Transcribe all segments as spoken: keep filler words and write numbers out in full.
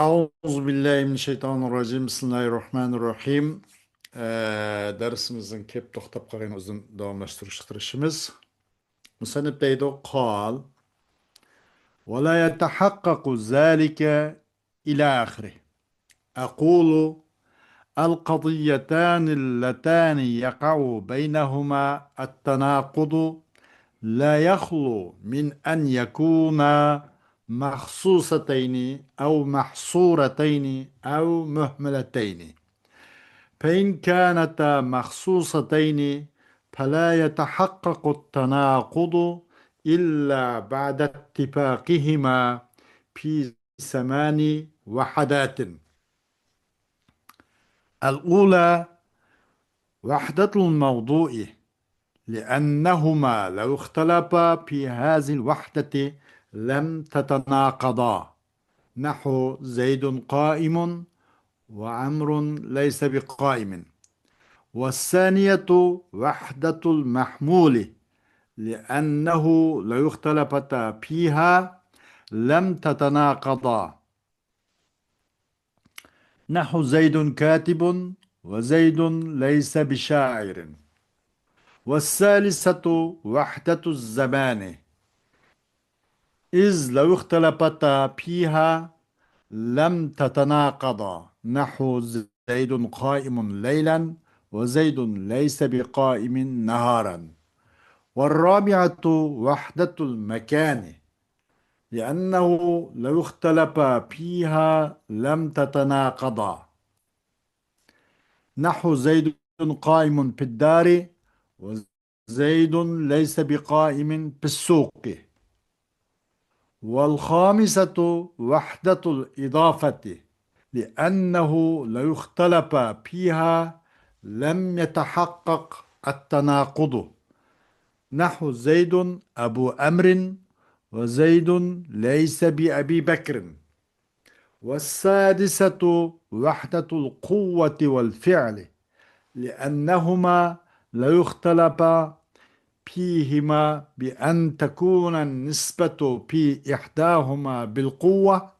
أعوذ بالله من الشيطان الرجيم. بسم الله الرحمن الرحيم. ئە، دەرسىمىزنىڭ كېلىپ توختاپ قالغىنى ئۇزۇن داۋاملاشتۇرۇشقا تىرىشىمىز. مۇسەننىپ دەيدۇ، قال، ولا يتحقق ذلك إلى آخره. أقول، القضيتان اللتان يقع بينهما التناقض لا يخلو من أن يكونا مخصوصتين أو محصورتين أو مهملتين. فإن كانتا مخصوصتين فلا يتحقق التناقض إلا بعد اتفاقهما في ثمان وحدات. الأولى وحدة الموضوع، لأنهما لو اختلفا في هذه الوحدة لم تتناقضا، نحو زيد قائم وعمر ليس بقائم. والثانية وحدة المحمول، لأنه لو اختلفتا فيها لم تتناقضا، نحو زيد كاتب وزيد ليس بشاعر. والثالثة وحدة الزمان، إذ لو اختلفتا فيها لم تتناقضا، نحو زيد قائم ليلا وزيد ليس بقائم نهارا. والرابعة وحدة المكان، لأنه لو اختلفا فيها لم تتناقضا، نحو زيد قائم في الدار وزيد ليس بقائم في السوق. والخامسة وحدة الإضافة، لأنه لو اختلفا فيها لم يتحقق التناقض، نحو زيد أبو عمرو وزيد ليس بأبي بكر. والسادسة وحدة القوة والفعل، لأنهما لو اختلفا فيهما بأن تكون النسبة في إحداهما بالقوة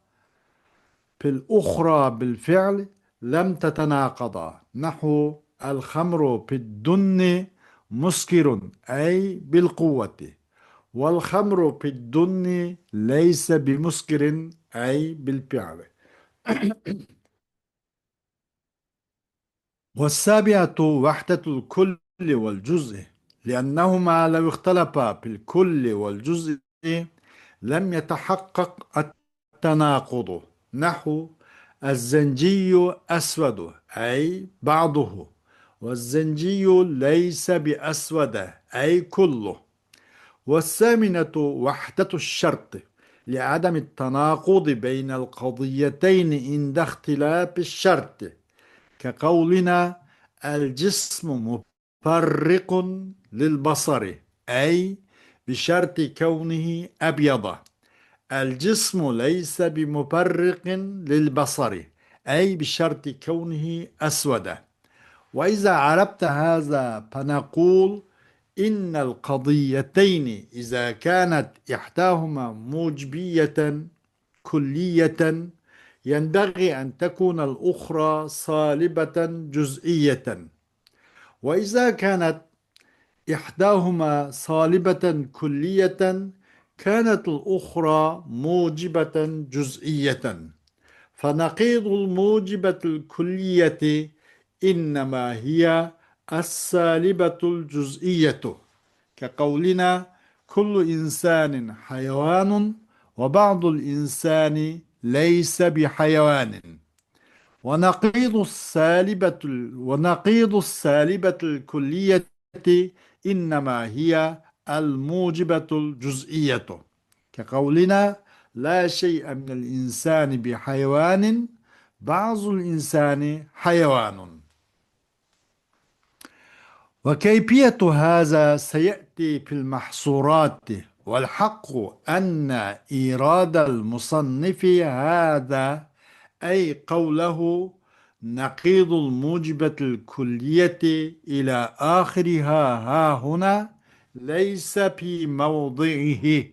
في الأخرى بالفعل لم تتناقضا، نحو الخمر في الدن مسكر أي بالقوة، والخمر في الدن ليس بمسكر أي بالفعل. والسابعة وحدة الكل والجزء، لأنهما لو اختلفا في الكل والجزء لم يتحقق التناقض، نحو الزنجي أسود أي بعضه، والزنجي ليس بأسود أي كله. والثامنة وحدة الشرط، لعدم التناقض بين القضيتين عند اختلاف الشرط، كقولنا الجسم مفرق للبصر، أي بشرط كونه أبيض، الجسم ليس بمفرق للبصر، أي بشرط كونه أسود. وإذا عرفت هذا فنقول إن القضيتين إذا كانت إحداهما موجبية كلية ينبغي أن تكون الأخرى سالبة جزئية، وإذا كانت إحداهما سالبة كلية كانت الأخرى موجبة جزئية، فنقيض الموجبة الكلية إنما هي السالبة الجزئية، كقولنا كل إنسان حيوان وبعض الإنسان ليس بحيوان. ونقيض السالبة ال-، ونقيض السالبة الكلية إنما هي الموجبة الجزئية، كقولنا لا شيء من الإنسان بحيوان، بعض الإنسان حيوان. وكيفية هذا سيأتي في المحصورات، والحق أن إيراد المصنف هذا، أي قوله نقيض الموجبة الكلية إلى آخرها هاهنا، ليس في موضعه،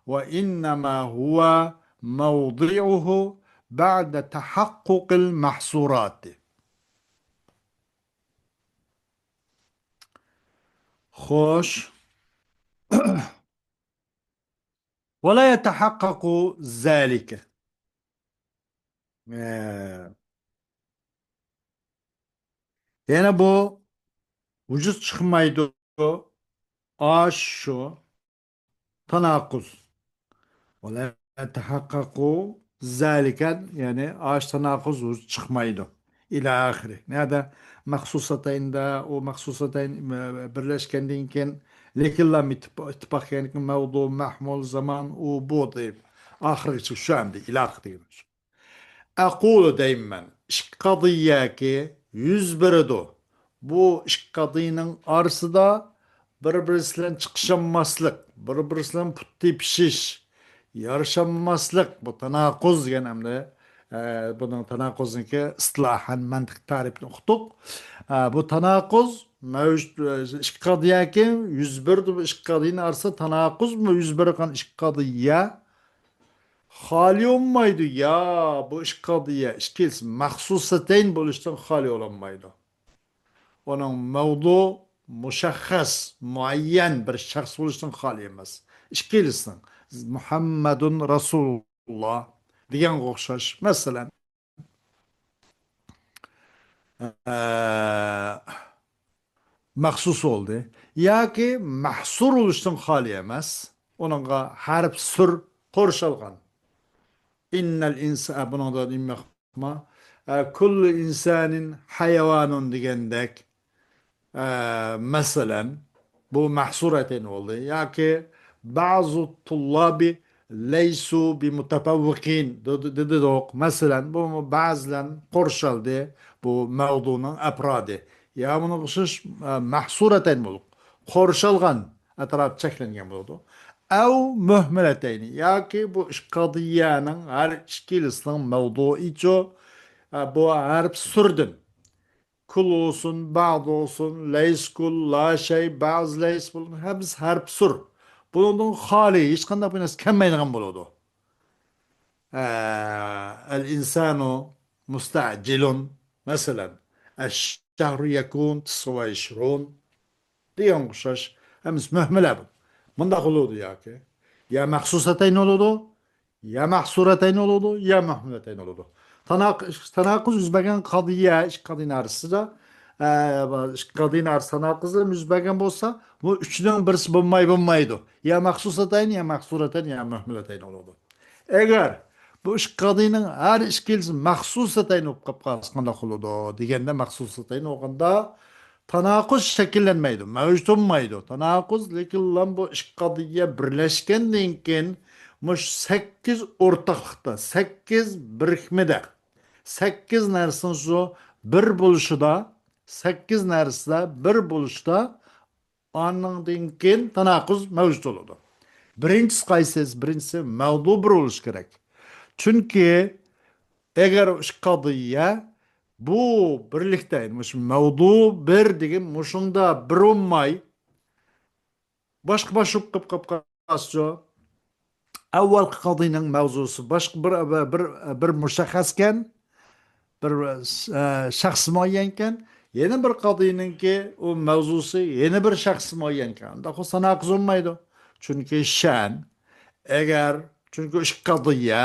وإنما هو موضعه بعد تحقق المحصورات. خوش. ولا يتحقق ذلك. ئە، يەنە بۇ ۋۇجۇد چىقمايدۇ. ئاشۇ تاناقۇز. ولا يتحقق ذلك، يەنى ئاشۇ تاناقۇز ۋۇجۇد چىقمايدۇ. إلى آخره. نەدە مەخسۇساتەيندە، ئۇ مەخسۇساتەين، ئە، بىرلەشكەندىن كېيىن، لېكىنلام ئىتتىپ-، ئىتتىپاق، يەنى مەۋزۇ، مەھمۇل، زامان، ئۇ، بۇ دەپ. ئاخىرىغىچە شۇ ئەمدى، ئىلاخ دېگەن شۇ. ئەقۇلۇ دەيمەن، ئىككى قەزىيەكى يۈز بېرىدۇ. بۇ ئىككى قەزىيەنىڭ ئارىسىدا بىر-بىرسى بىلەن چىقىشالماسلىق، بىر-بىرسى بىلەن پۇت تېپىشىش، يارىشالماسلىق، بۇ تاناقۇز دېگەن ئەمدى، ئە، بۇنىڭ تاناقۇزنىڭكى ئىستىلاھەن مەنتىق تەرىپىنى ئۇقتۇق. ئە، بۇ تاناقۇز مەۋجۇت، ئىككى قەزىيەكى يۈز بېرىدۇ، بۇ ئىككى قەزىيەنىڭ ئارىسىدا تاناقۇزمۇ يۈز بېرىدىغان ئىككى قەزىيە خالىي بولمايدۇ. يا، بۇ ئىككى قەزىيە ئىككىلىسى مەخسۇسەتەين بولۇشتىن خالىي بولالمايدۇ. ئۇنىڭ مەۋزۇ مۇشەخخەس، مۇئەييەن بىر شەخس بولۇشتىن خالىي ئەمەس. ئىككىلىسىنىڭ مۇھەممەدۇن رەسۇلۇللا دېگەنگە ئوخشاش. مەسىلەن، ئە، مەخسۇس بولدى. ياكى مەھسۇر بولۇشتىن خالىي ئەمەس. ئۇنىڭغا ھەرپ سۈر قورشالغان. ئىننەل ئىنسا-، ئە، بۇنىڭدا نېمە؟ ئە، كۇللۇ ئىنسانىن ھايۋانۇن دېگەندەك. ئە، مەسىلەن، بۇ مەھسۇرەتەين بولدى. ياكى بەزۇ تۇللابى لەيسۇ بىمۇتەپەۋۋىقىن دېدى-، دېدۇق. مەسىلەن، بۇ بەزىلەن قورشالدى. بۇ مەۋزۇنىڭ ئەپرادى. يا بۇنىڭغا ئوخشاش، ئە، مەھسۇرەتەين بولۇپ، قورشالغان، ئەتراپى چەكلەنگەن بولىدۇ. ئەۋ مۇھمىلەتەينى. ياكى بۇ ئىككى قەزىيەنىڭ ھەر ئىككىلىسىنىڭ مەۋزۇئىچۇ، ئە، بۇ ھەرپ سۈردىن. كۇل بولسۇن، بەز بولسۇن، لەيس كۇل، لا شەي، بەز لەيس بولسۇن، ھەممىسى ھەرپ سۈر. بۇنىڭدىن خالىي، ھېچقانداق بىر نەرسە كەلمەيدىغان بولىدۇ. ئە، ئەل ئىنسانۇ مۇستەجىلۇن، مەسىلەن، ئەششەھرۇ يەكۇن تىسۋەيشرۇن دېگەنگە ئوخشاش. ھەممىسى مۆھمىلە بۇ. مۇنداق بولىدۇ ياكى. يا مەخسۇسەتەين بولىدۇ، يا مەھسۇرەتەين بولىدۇ، يا مۆھمىلەتەين بولىدۇ. تاناق-، تاناقۇز يۈز بەرگەن قەزىيە، ئىككى قەزىيەنىڭ ئارىسىدا، ئە، ئىككى قەزىيەنىڭ ئارىسىدا تاناقۇز يۈز بەرگەن بولسا، بۇ ئۈچىنىڭ بىرسى بولماي بولمايدۇ. يا مەخسۇسەتەين، يا مەھسۇرەتەين، يا مۆھمىلەتەين بولىدۇ. ئەگەر بۇ ئىككى قەزىيەنىڭ ھەر ئىككىلىسى مەخسۇسەتەين بولۇپ قاپقالسا قانداق بولىدۇ دېگەندە، مەخسۇسەتەين بولغاندا تاناقۇز شەكىللەنمەيدۇ، مەۋجۇت بولمايدۇ. تاناقۇز لېكىنلا بۇ ئىككى قەزىيە بىرلەشكەندىن كېيىن مۇشۇ سەككىز ئورتاقلىقتا، سەككىز بىرىكمىدە، سەككىز نەرسىنىڭ شۇ بىر بولۇشىدا، سەككىز نەرسىدە بىر بولۇشىدا ئاندىن كېيىن تاناقۇز مەۋجۇت بولىدۇ. بىرىنچىسى قايسى؟ بىرىنچىسى مەۋزۇ بىر بولۇشى كېرەك. چۈنكى ئەگەر ئىككى قەزىيە بۇ بىرلىكتە، يەنى مۇشۇ مەۋزۇ بىر دېگەن مۇشۇندا بىر بولماي، باشقا باشقا بولۇپ قاپقالسىچۇ؟ ئەۋۋەلقى قەزىيەنىڭ مەۋزۇسى باشقا بىر، بىر، بىر مۇشەخخەسكەن، بىر، ئە، شەخس مۇئەييەنكەن، يەنە بىر قەزىيەنىڭكى ئۇ مەۋزۇسى يەنە بىر شەخس مۇئەييەنكەن. ئۇنداق بولسا تاناقۇز بولمايدۇ. چۈنكى شەن، ئەگەر، چۈنكى ئىككى قەزىيە،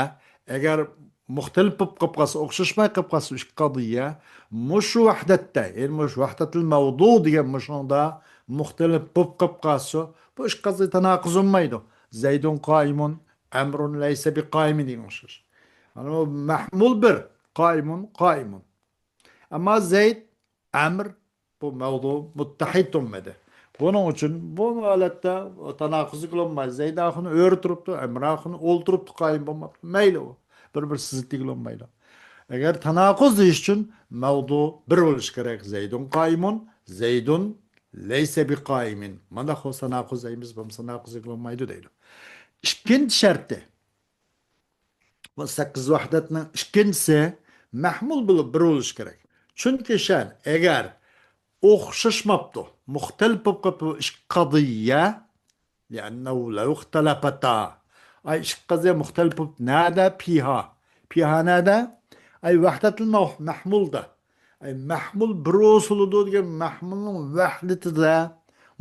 ئەگەر مۇختەلىپ بولۇپ قاپ قالسا، ئوخشاشماي قاپ قالسا ئىككى قەزىيە، مۇشۇ ۋەھدەتتە، يەنى مۇشۇ ۋەھدەتىل مەۋزۇ دېگەن مۇشۇنىڭدا مۇختەلىپ بولۇپ قاپ قالسا، بۇ ئىككى قەزىيە تاناقۇز بولمايدۇ. زەيدۇن قائىمۇن، ئەمرۇن لەيسە بىقائىمىن دېگەن ئوخشاش. ئەنە ئۇ مەھمۇل بىر، قائىمۇن، قائىمۇن. ئەمما زەيد، ئەمر، بۇ مەۋزۇ مۇتتەھىد بولمىدى. بۇنىڭ ئۈچۈن بۇ ھالەتتە تاناقۇزغا بولمايدۇ. زەيد ئاخۇن ئۆرە تۇرۇپتۇ، ئەمر ئاخۇن ئول تۇرۇپتۇ، قائىم بولماپتۇ. مەيلى ئۇ. بىر-بىرسى زىتىگە بولمايدۇ. ئەگەر تاناقۇز دېيىش ئۈچۈن مەۋزۇ بىر بولۇشى كېرەك. زەيدۇن قائىمۇن، زەيدۇن لەيسە بىقائىمىن. مانا خو تاناقۇز دەيمىز، بولمىسا تاناقۇزغا بولمايدۇ دەيدۇ. ئىككىنچى شەرتى. بۇ سەككىز ۋەھدەتنىڭ ئىككىنچىسى مەھمۇل بولۇپ بىر بولۇشى كېرەك. چۈنكى شەن، ئەگەر ئوخشاشماپتۇ، مۇختەلىپ بولۇپ قاپتۇ بۇ ئىككى قەزىيە، لىئەننەھۇ لەۋ ئىختەلەفەتا. ئاي، ئىككى قەزىيە مۇختەلىپ بولۇپ نەدە؟ پىھا. پىھا نەدە؟ ئەي ۋەھدەتىل مەھ-، مەھمۇلدا. ئەي مەھمۇل بىر بولسىلىدۇ دېگەن مەھمۇلنىڭ ۋەھدىتىدە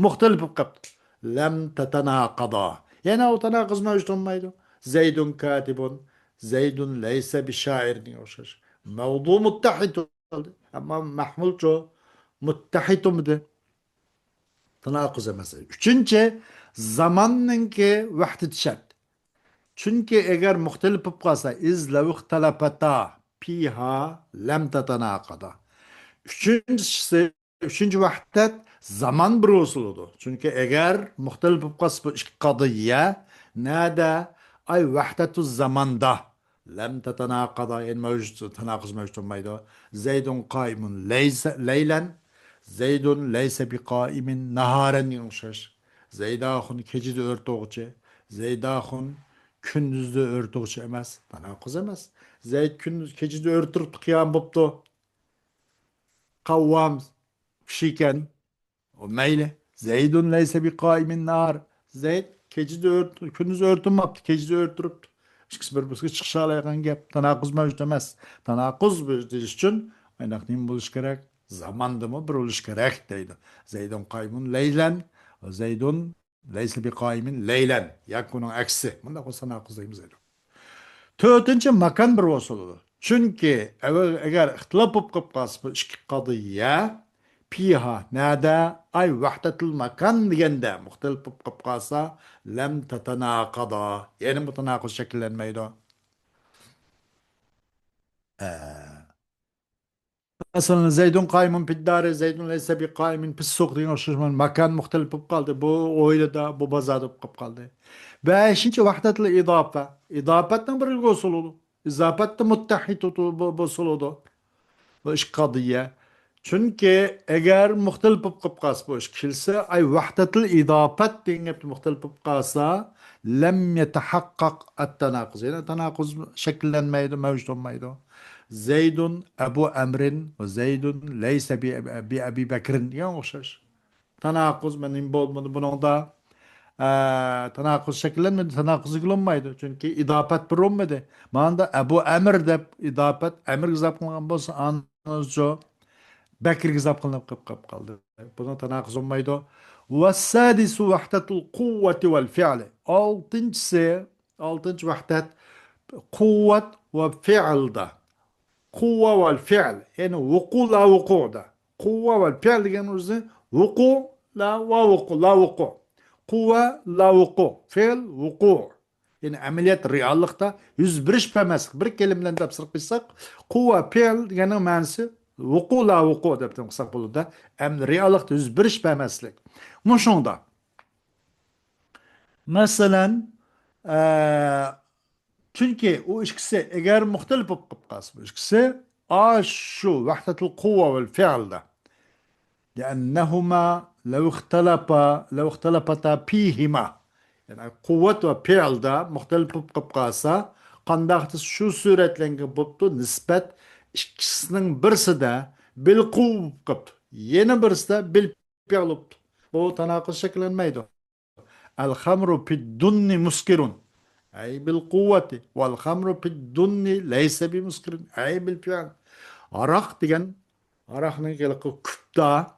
مۇختەلىپ بولۇپ قاپتۇ. لەم تەتەناقادا. يەنە ئۇ تاناقۇز مەۋجۇت بولمايدۇ. زەيدۇن كاتىبۇن، زەيدۇن لەيسە بىشائىر دېگەن ئوخشاش. مەۋزۇ مۇتتەھىد بولدى. ئەمما مەھمۇلچۇ؟ مۇتتەھىد بولمىدى. تاناقۇز ئەمەس. ئۈچىنچى، زاماننىڭكى ۋەھدىتى شەرت. چۈنكى ئەگەر مۇختەلىپ بولۇپ قالسا، ئىز لەۋ ئىختەلەپەتا پىھا لەم تەتەناقادا. ئۈچىنچىسى، ئۈچىنچى ۋەھدەت زامان بىر بولسىلىدۇ. چۈنكى ئەگەر مۇختەلىپ بولۇپ قالسا بۇ ئىككى قەزىيە، نەدە؟ ئەي ۋەھدەتۇ زاماندا. لەم تەتەناقادا، يەنى مەۋجۇت، تاناقۇز مەۋجۇت بولمايدۇ. زەيدۇن قائىمۇن لەيسە، لەيلەن، زەيدۇن لەيسە بىقائىمىن ناھارەن دېگەن ئوخشاش. زەيداخۇن كېچىدە ئۆرتىغۇچى، زەيداخۇن كۈندۈزدە ئۆرتىغۇچى ئەمەس، تاناقۇز ئەمەس. زەيد كۈندۈز، كېچىدە ئۆرتۈرۈپتۇ، قىيام بوپتۇ. قەۋۋام كىشى ئىكەن. ئۇ مەيلى. زەيدۇن لەيسە بىقائىمىن ناھار. زەيد كېچىدە ئۆرت-، كۈندۈز ئۆرتىنمەپتۇ، كېچىدە ئۆرتۈرۈپتۇ. ئىككىسى بىر-بىرسىگە چىقىشالايدىغان گەپ. تاناقۇز مەۋجۇت ئەمەس. تاناقۇز دېيىش ئۈچۈن ئايناق نېمە بولۇشى كېرەك؟ زاماندىمۇ بىر بولۇشى كېرەك دەيدۇ. زەيدۇن قائىمۇن لەيلەن، زەيدۇن لەيسە بىقائىمىن لەيلەن. ياكى ئۇنىڭ ئەكسى. مۇنداق بولسا تاناقۇز دەيمىز دەيدۇ. تۆتىنچى، ماكان بىر بولسا بولىدۇ. چۈنكى ئەۋ-، ئەگەر ئىختىلاپ بولۇپ قېلىپ قالسا بۇ ئىككى قەزىيە، پىھا، نەدە؟ ئەي ۋەھدەتىل ماكان دېگەندە مۇختەلىپ بولۇپ قېلىپ قالسا، لەم تەتەناقادا. يەنى بۇ تاناقۇز شەكىللەنمەيدۇ. ئە، مەسىلەن، زەيدۇن قائىمۇن پىددارى، زەيدۇن لەيسە بىقائىمىن پىسسۇق دېگەن ئوخشاش ماكان مۇختەلىپ بولۇپ قالدى. بۇ ھويلىدا، بۇ بازاردا بولۇپ قالدى. بەشىنچى، ۋەھدەتىل ئىداپە. ئىداپەتنىڭ بىرلىكى بولسا بولىدۇ. ئىداپەتتە مۇتتەھىد بولسا بولىدۇ. بۇ ئىككى قەزىيە. چۈنكى ئەگەر مۇختەلىپ بولۇپ قېلىپ قالسا بۇ ئىككىلىسى، ئەي ۋەھدەتىل ئىداپەت دېگەن گەپتە مۇختەلىپ بولۇپ قالسا، لەم يەتەھەققەق ئەت تاناقۇز. يەنى تاناقۇز شەكىللەنمەيدۇ، مەۋجۇت بولمايدۇ. زەيدۇن ئەبۇ ئەمرىن، زەيدۇن لەيسە بى، بى ئەبى بەكرىن دېگەن ئوخشاش. تاناقۇز مەن نېمە بولمىدى بۇنىڭدا؟ ئە، تاناقۇز شەكىللەنمىدى، تاناقۇز دېگىلى بولمايدۇ. چۈنكى ئىداپەت بىر بولمىدى. ماندا ئەبۇ ئەمر دەپ ئىداپەت ئەمرگە ئىزاپە قىلغان بولسا، ئانىڭچۇ بەكرىگە ئىزاپە قىلىنىپ قېلىپ قالدى. بۇنىڭ تاناقۇز بولمايدۇ. ۋەسسادىسۇ ۋەھدەتۇل قۇۋۋەتى ۋەل فىئلى. ئالتىنچىسى، ئالتىنچى ۋەھدەت قۇۋۋەت ۋە فىئلدا. قۇۋۋە ۋەل فىئل، يەنى ۋۇقۇ لا ۋۇقۇدا. قۇۋۋە ۋەل فىئل دېگەن ئۆزى ۋۇقۇ لا ۋە ۋۇقۇ، لا ۋۇقۇ. قۇۋۋە لا ۋۇقۇ، فىئل ۋۇقۇ. يەنى ئەمەلىيەت، رېئاللىقتا يۈز بېرىش بەرمەسلىك. بىر كەلىمە بىلەن تەپسىر قىلساق، قۇۋۋە فىئل دېگەننىڭ مەنىسى ۋۇقۇ لا ۋۇقۇ دەپ قىلساق بولىدۇ. ئەمدى رېئاللىقتا يۈز بېرىش بەرمەسلىك. مۇشۇڭدا. مەسىلەن، ئە، چۈنكى ئۇ ئىككىسى ئەگەر مۇختەلىپ بولۇپ قېلىپ قالسا، بۇ ئىككىسى ئاشۇ ۋەھدەتۇل قۇۋۋە ۋەل فىئلدا. لأنهما لو اختلفا، لو اختلفتا فيهما. يەنى قۇۋۋەت ۋە فىئلدا مۇختەلىپ بولۇپ قېلىپ قالسا، قانداق دېسە شۇ سۈرەتلەنگەن بوپتۇ، نىسبەت ئىككىسىنىڭ بىرسىدە بىل قۇۋۋە بولۇپ قاپتۇ، يەنە بىرسىدە بىل فىئل بوپتۇ. بۇ تاناقۇز شەكىللەنمەيدۇ. الخمر في الدن مسكر، أي بالقوة، والخمر في الدن ليس بمسكر، أي بالفعل. ھاراق دېگەن، ھاراقنىڭ ھېلىقى كۈپتە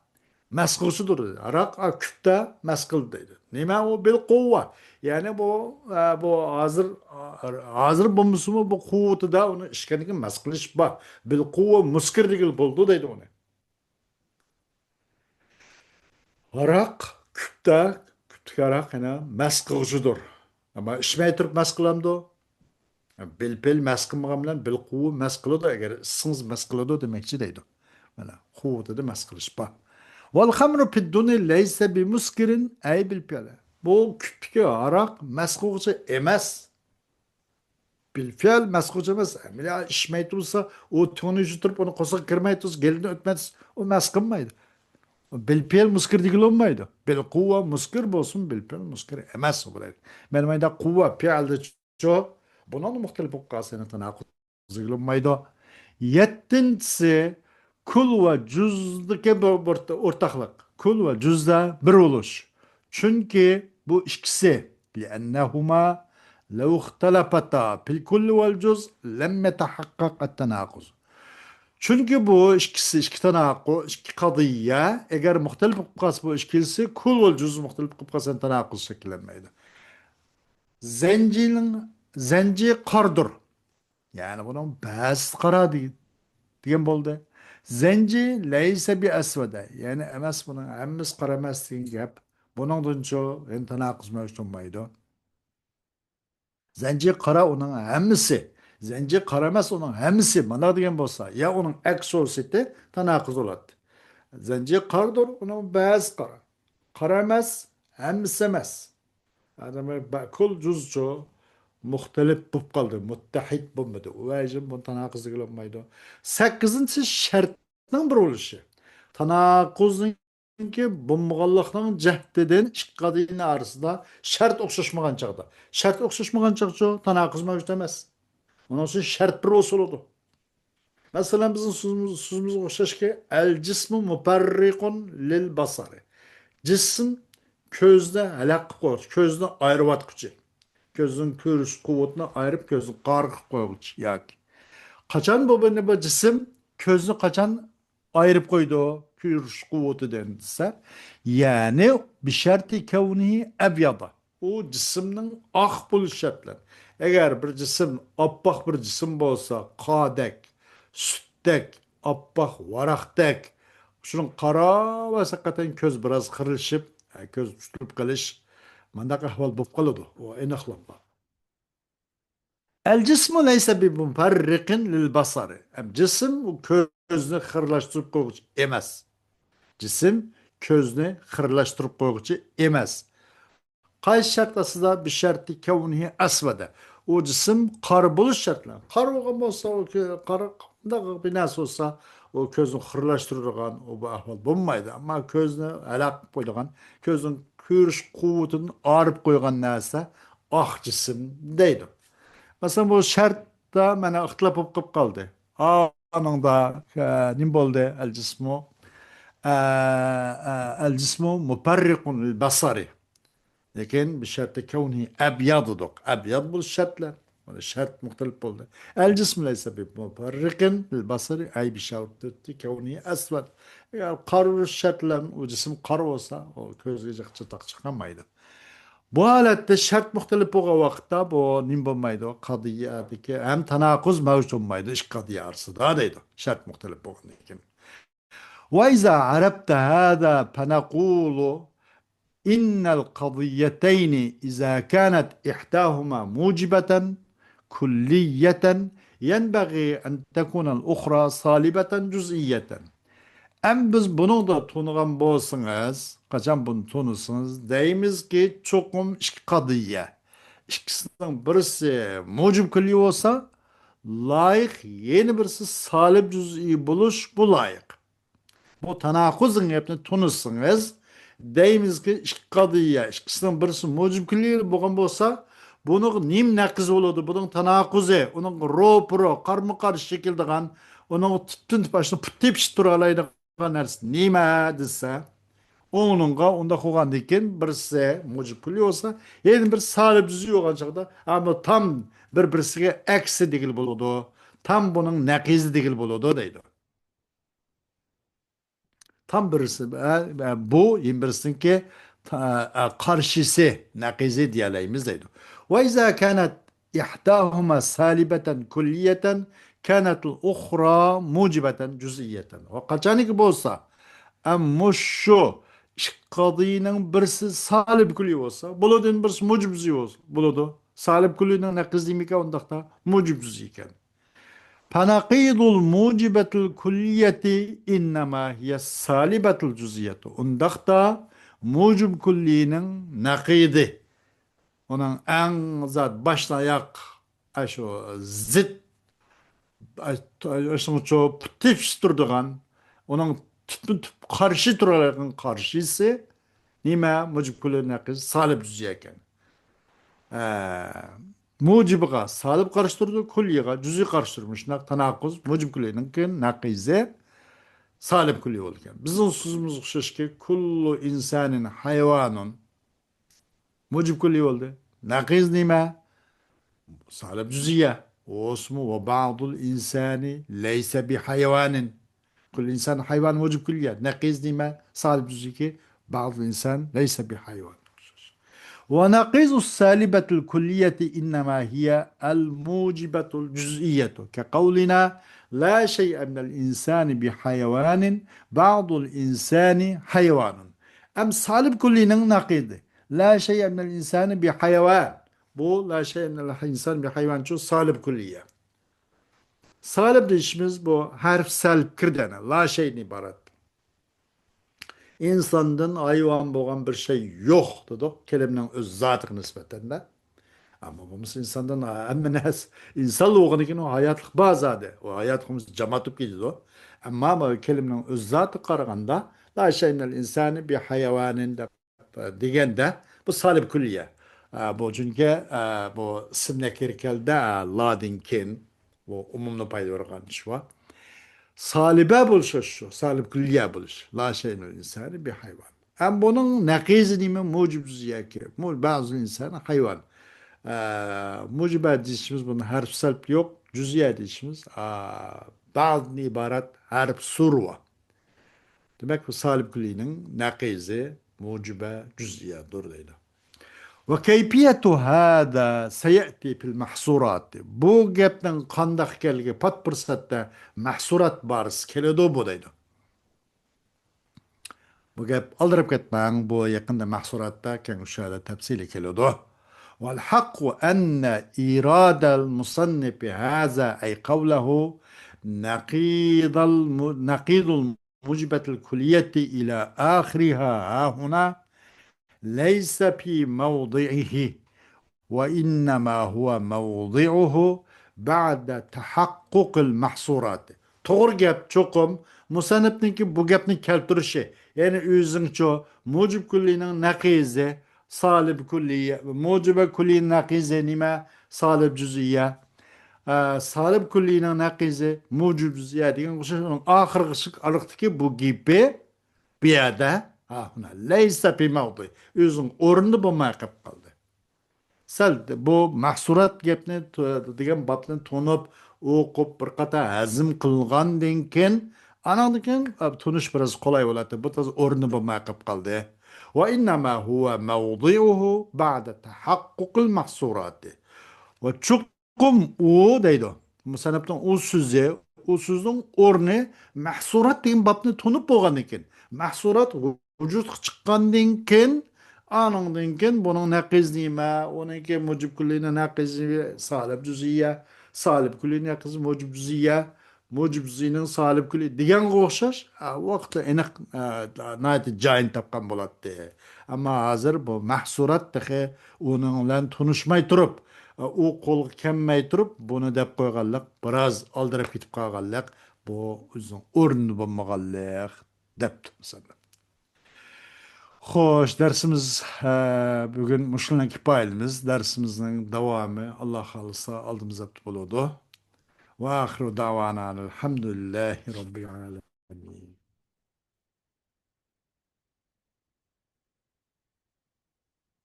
مەست قىلغۇچىدۇر. ھاراق، ئا، كۈپتە مەست قىلدى دەيدۇ. نېمە ئۇ؟ بىل قۇۋۋە. يەنى بۇ، ئە، بۇ ھازىر، ھازىر بولمىسىمۇ بۇ قۇۋۋىتىدا ئۇنى ئىچكەندىن كېيىن مەست قىلىش بار. بىل قۇۋۋە مۇسكىر دېگىلى بولىدۇ دەيدۇ ئۇنى. ھاراق، كۈپتە، كۈپتىكى ھاراق يەنە مەست قىلغۇچىدۇر. ئەمما ئىچمەي تۇرۇپ مەست قىلامدۇ؟ بىلپېل مەست قىلمىغان بىلەن بىلقۇۋۋە مەست قىلىدۇ، ئەگەر ئىچسىڭىز مەست قىلىدۇ دېمەكچى دەيدۇ. مانا، قۇۋۋىتىدا مەست قىلىش بار. والخمر في الدن ليس بمسكر أي بالفعل. بۇ كۈپتىكى ھاراق مەست قىلغۇچى ئەمەس. بىلفېئىل مەست قىلغۇچى ئەمەس. ئەمەلىي ئىچمەي تۇرسا، ئۇ تۇڭىنى يۇتۇپ، ئۇنى قورسىقىغا كىرمەي تۇرسا، گېلىدىن ئۆتمەي تۇرسا، ئۇ مەست قىلمايدۇ. بىلفېئىل مۇسكىر دېگىلى بولمايدۇ. بىلقۇۋۋە مۇسكىر بولسۇن، بىلفېئىل مۇسكىر ئەمەس بولىدۇ. مەن مايدا قۇۋۋە پېئىلدىچۇ، بۇنىڭدا مۇختەلىپ بولۇپ قالسا، يەنە تاناقۇز دېگىلى بولمايدۇ. يەتتىنچىسى، كۇل ۋە جۇزدىكى بىر، بىر ئورتاقلىق. كۇل ۋە جۇزدا بىر بولۇش. چۈنكى بۇ ئىككىسى، لأنهما لو اختلفتا في الكل والجزء لم يتحقق التناقض. چۈنكى بۇ ئىككىسى، ئىككى تاناقۇ، ئىككى قەزىيە، ئەگەر مۇختەلىپ بولۇپ قالسا، بۇ ئىككىلىسى كۇل ۋە جۇز مۇختەلىپ بولۇپ قالسا، تاناقۇز شەكىللەنمەيدۇ. زەنجىنىڭ، زەنجى قارىدۇر. يەنى بۇنىڭ بەزىسى قارا دېگەن، دېگەن بولدى. زەنجى لەيسە بىئەسۋەدە. يەنى ئەمەس، بۇنىڭ ھەممىسى قارا ئەمەس دېگەن گەپ. بۇنىڭدىنچۇ يەنە تاناقۇز مەۋجۇت بولمايدۇ. زەنجى قارا ئۇنىڭ ھەممىسى. زەنجى قارا ئەمەس ئۇنىڭ ھەممىسى. مانا دېگەن بولسا، يا ئۇنىڭ ئەكسى سىتى تاناقۇز بولاتتى. زەنجى قارىدۇر، ئۇنىڭ بەزىسى قارا. قارا ئەمەس، ھەممىسى ئەمەس. ئادەم بە-، كۇل جۇزچۇ مۇختەلىپ بولۇپ قالدى، مۇتتەھىد بولمىدى. ئۇ ۋەجىدىن بۇنى تاناقۇز دېگىلى بولمايدۇ. سەككىزىنچىسى شەرتنىڭ بىر بولۇشى. تاناقۇزنىڭكى بولمىغانلىقنىڭ جەھىتىدىن ئىككى قەزىيەنىڭ ئارىسىدا شەرت ئوخشاشمىغان چاغدا. شەرت ئوخشاشمىغان چاغچۇ تاناقۇز مەۋجۇت ئەمەس. ئۇنىڭ ئۈچۈن شەرت بىر بولسا بولىدۇ. مەسىلەن، بىزنىڭ سۆزىمىز، سۆزىمىزگە ئوخشاشكى، ئەل جىسمۇ مۇپەررىقۇن لىل بەسەرى. جىسىم كۆزنى ھالاك قىلىپ قويغۇچى، كۆزنى ئايرىۋاتقۇچى. كۆزنىڭ كۆرۈش قۇۋۋىتىنى ئايرىپ، كۆزنى قارا قىلىپ قويغۇچى ياكى. قاچان بۇ، بۇ، بۇ جىسىم كۆزنى قاچان ئايرىپ قويىدۇ كۆرۈش قۇۋۋىتىدىن دېسە، يەنى بىشەرتى كەۋنىھى ئەبيادا. ئۇ جىسىمنىڭ ئاق بولۇش شەرتلەر. ئەگەر بىر جىسىم ئاپئاق بىر جىسىم بولسا، قادەك، سۈتتەك، ئاپئاق ۋاراقتەك، شۇنىڭ قاراۋەرسە ھەقىقەتەن كۆز بىراز خىرلىشىپ، كۆز تۇتۇلۇپ قېلىش، مانداق ئەھۋال بولۇپ قالىدۇ. ئۇ ئېنىقلانغان. ئەل جىسمۇ لەيسە بىمۇپەررىقىن لىل بەسەرى. ھەم جىسىم ئۇ كۆزنى خىرلاشتۇرۇپ قويغۇچى ئەمەس. جىسىم كۆزنى خىرلاشتۇرۇپ قويغۇچى ئەمەس. قايسى شەرت ئاستىدا؟ بىشەرتى كەۋنىھى ئەسۋەدە. ئۇ جىسىم قارا بولۇش شەرتى بىلەن. قارا بولغان بولسا، ئۇ كۆ-، قارا قانداق بىر نەرسە بولسا، ئۇ كۆزنى خىرلاشتۇرىدىغان، ئۇ بۇ ئەھۋال بولمايدۇ. ئەمما كۆزنى ھالاك قىلىپ قويىدىغان، كۆزنىڭ كۆرۈش قۇۋۋىتىنى ئايرىپ قويغان نەرسە ئاق جىسىم دەيدۇ. مەسىلەن، بۇ شەرتتە مانا ئىختىلاپ بولۇپ قېلىپ قالدى. ئانىڭدا، ئە، نېمە بولدى؟ ئەل جىسمۇ، ئە، ئە، ئەل جىسمۇ مۇپەررىقۇن لىل بەسەرى. لېكىن بىشەرتى كەۋنىھى ئەبياد دېدۇق. ئەبياد بولۇش شەرتلەر. مانا شەرت مۇختەلىپ بولدى. ئەل جىسمۇ لەيسە بىمۇپەررىقىن لىل بەسەرى ئەي بىشەرتى كەۋنىھى ئەسۋەد. ئەگەر قارا بولۇش شەرتلەر، ئۇ جىسىم قارا بولسا، ئۇ كۆزگە جىق چاتاق چىقارمايدۇ. بۇ ھالەتتە شەرت مۇختەلىپ بولغان ۋاقىتتا بۇ نېمە بولمايدۇ؟ قەزىيەدىكى ھەم تاناقۇز مەۋجۇت بولمايدۇ ئىككى قەزىيە ئارىسىدا دەيدۇ. شەرت مۇختەلىپ بولغاندىن كېيىن. وإذا عرفت هذا فنقول إن القضيتين إذا كانت إحداهما موجبة كلية ينبغي أن تكون الأخرى سالبة جزئية. ئەم بىز بۇنىڭدا تونۇغان بولسىڭىز، قاچان بۇنى تونۇسىڭىز، دەيمىزكى، چوقۇم ئىككى قەزىيە. ئىككىسىنىڭ بىرسى مۇجىب كۈللىي بولسا، لايىق، يەنە بىرسى سالىب جۈزئىي بولۇش، بۇ لايىق. بۇ تاناقۇز دېگەن گەپنى تونۇسىڭىز، دەيمىزكى، ئىككى قەزىيە، ئىككىسىنىڭ بىرسى مۇجىب كۈللىي بولغان بولسا، بۇنىڭ نېمە نەقىزى بولىدۇ؟ بۇنىڭ تاناقۇزى، ئۇنىڭغا روپۇرو، قارمۇ قارشى شەكىلدىغان، ئۇنىڭغا تۈپتىن تۈپ ئاشۇ پۇت تېپىشىپ تۇرالايدىغان نەرسە نېمە دېسە، ئۇنىڭغا ئۇنداق بولغاندىن كېيىن بىرسى مۇجىب كۈللىي بولسا، يەنە بىر سالىب جۈزئىي بولغان چاغدا، ئەمما تام بىر-بىرسىگە ئەكسى دېگىلى بولىدۇ، تام بۇنىڭ نەقىزى دېگىلى بولىدۇ دەيدۇ. تام بىرسى، ئە، ئە، بۇ يەنە بىرسىنىڭكى تا-، ئە، قارشىسى، نەقىزى دېيەلەيمىز دەيدۇ. وإذا كانت إحداهما سالبة كلية كانت الأخرى موجبة جزئية. ۋە قاچانكى بولسا، ئە، مۇشۇ ئىككى قەزىيەنىڭ بىرسى سالىب كۈللىي بولسا، بولىدۇ، يەنە بىرسى مۇجىب جۈزئىي بولسا، بولىدۇ. سالىب كۈللىينىڭ نەقىزى نېمىكەن ئۇنداقتا؟ مۇجىب جۈزئىي ئىكەن. فنقيض الموجبة الكلية إنما هي السالبة الجزئية. ئۇنداقتا مۇجىب كۈللىينىڭ نەقىزى، ئۇنىڭ ئەڭ زات باشتىن ئاياق، ئاشۇ زىت، ئاشۇنىڭچۇ پۇت تېپىشىپ تۇرىدىغان، ئۇنىڭ تۈپمۇ تۈپ قارشى تۇرالايدىغان قارشىسى نېمە؟ مۇجىب كۈللىي نەقىزى سالىب جۈزئىي ئىكەن. ئە، مۇجىبىغا سالىب قارشى تۇرىدۇ، كۈللىيغا جۈزئىي قارشى تۇرىدۇ. مۇشۇنداق تاناقۇز مۇجىب كۈللىينىڭكى نەقىزى سالىب كۈللىي بولىدىكەن. بىزنىڭ سۆزىمىزگە ئوخشاشكى، كۇللۇ ئىنسانىن ھايۋانۇن مۇجىب كۈللىي بولدى. نەقىز نېمە؟ سالىب جۈزئىيە. ئوسمۇ ۋە بەئزۇل ئىنسانى لەيسە بىھايۋانىن. كۇللۇل ئىنسان ھايۋان موجىب كۈللىيە. نەقىز نېمە؟ سالىب جۈزئىيەكى بەئزۇل ئىنسان لەيسە بىھايۋان. ونقيض السالبة الكلية إنما هي الموجبة الجزئية كقولنا لا شيء من الإنسان بحيوان بعض الإنسان حيوان. ئەم سالىب كۈللىنىڭ نەقىزى. لا شيء من الإنسان بحيوان. بۇ لا شيء من الإنسان بحيوان شۇ سالىب كۈللىيە. سالىب دېيىشىمىز بۇ ھەرپ سەلب كىردەنە. لا شيءدىن ئىبارەت. ئىنساندىن ھايۋان بولغان بىر شەي يوق دېدۇق، كەلىمىنىڭ ئۆز زاتىغا نىسبەتەن دە. ئەمما بولمىسا ئىنساندىن ھەممە نەرسە، ئىنسان بولغىنىدىن كېيىن ئۇ ھاياتلىق بار زادى. ئۇ ھاياتلىقىمىز جامات بولۇپ كېتىدۇ. ئەمما بۇ كەلىمىنىڭ ئۆز زاتىغا قارىغاندا، لا شيء من الإنسان بحيوان دەپ دېگەندە، بۇ سالىب كۈللىيە. ئە، بۇ چۈنكى، ئە، بۇ ئىسىم نەكىرە كەلدى، ئە، لادىن كېيىن، بۇ ئومۇمنى پايدا بېرىدىغان ئىش بار. سالىبە بولۇش شۇ، سالىب كۈللىيە بولۇش. لا شيء من الإنسان بحيوان. ئەم بۇنىڭ نەقىزى نېمە؟ موجىب جۈزئىيەكى. مۇ-، بەزۇل ئىنسان ھايۋان. ئە، موجىبە دېيىشىمىز بۇنى ھەرپ سەلب يوق، جۈزئىيە دېيىشىمىز، ئە، بەزۇدىن ئىبارەت ھەرپ سۇر بار. دېمەك، بۇ سالىب كۈللىنىڭ نەقىزى موجىبە جۈزئىيەدۇر دەيدۇ. وكيفية هذا سيأتي في المحصورات. بۇ گەپنىڭ قانداق ئىكەنلىكى پات پۇرسەتتە مەھسۇرات بارىسى كېلىدۇ بۇ دەيدۇ. بۇ گەپ ئالدىراپ كەتمەڭ، بۇ يېقىندا مەھسۇراتتا كەڭ ئۇچرادا تەپسىلىي كېلىدۇ. والحق أن إيراد المصنف هذا أي قوله نقيض الم-، نقيض الموجبة الكلية إلى آخرها هاهنا ليس في موضعه، وإنما هو موضعه بعد تحقق المحصورات. توغرا گەپ، چوقۇم مۇسەننىپنىڭكى بۇ گەپنى كەلتۈرۈشى، يەنى ئۆزىنىڭچۇ موجىب كۈللىنىڭ نەقىزى، سالىب كۈللىيە، موجىبە كۈللىنىڭ نەقىزى نېمە؟ سالىب جۈزئىيە. ئە، سالىب كۈللىنىڭ نەقىزى موجىب جۈزئىيە دېگەن ئوخشاش، ئۇنىڭ ئاخىرقى ئارىلىقتىكى بۇ گېپى بۇ يەردە، ھا، ھۇنا، لەيسە فى مەۋدى، ئۆزىنىڭ ئورنىدا بولماي قېلىپ قالدى. سەل بۇ مەھسۇرات گەپنى تو-، دېگەن بابنى تونۇپ، ئوقۇپ، بىر قاتار ھەزىم قىلغاندىن كېيىن، ئاناندىن كېيىن، ئە، تونۇش بىراز قولاي بولاتتى. بۇ تازا ئورنىدا بولماي قېلىپ قالدى. وإنما هو موضعه بعد تحقق المحصورات. ۋە چوقۇم چوقۇم ئۇ دەيدۇ. مۇسەننىپنىڭ ئۇ سۆزى، ئۇ سۆزنىڭ ئورنى مەھسۇرات دېگەن بابنى تونۇپ بولغاندىن كېيىن، مەھسۇرات ۋۇجۇدقا چىققاندىن كېيىن، ئانىڭدىن كېيىن بۇنىڭ نەقىزى نېمە، ئۇنىڭكى مۇجىب كۈللىنىڭ نەقىزى سالىب جۈزئىيە، سالىب كۈللىنىڭ نەقىزى مۇجىب جۈزئىيە، مۇجىب جۈزئىينىڭ سالىب كۈللى دېگەنگە ئوخشاش، ئە، ۋاقىتتا ئېنىق، ئە، ناھايىتى جايىنى تاپقان بولاتتى. ئەمما ھازىر بۇ مەھسۇرات تېخى ئۇنىڭ بىلەن تونۇشماي تۇرۇپ، ئۇ قولغا كەلمەي تۇرۇپ، بۇنى دەپ قويغانلىق، بىراز ئالدىراپ كېتىپ قالغانلىق، بۇ ئۆزىنىڭ ئورنىدا بولمىغانلىق دەپتۇ مۇسەننىپ. خوش، دەرسىمىز، ئە، بۈگۈن مۇشۇنىڭ كىپايىلىمىز. دەرسىمىزنىڭ داۋامى، ئاللا خالىسا، ئالدىمىز ھەپتە بولىدۇ. وآخر دعوانا أن الحمد لله رب العالمين.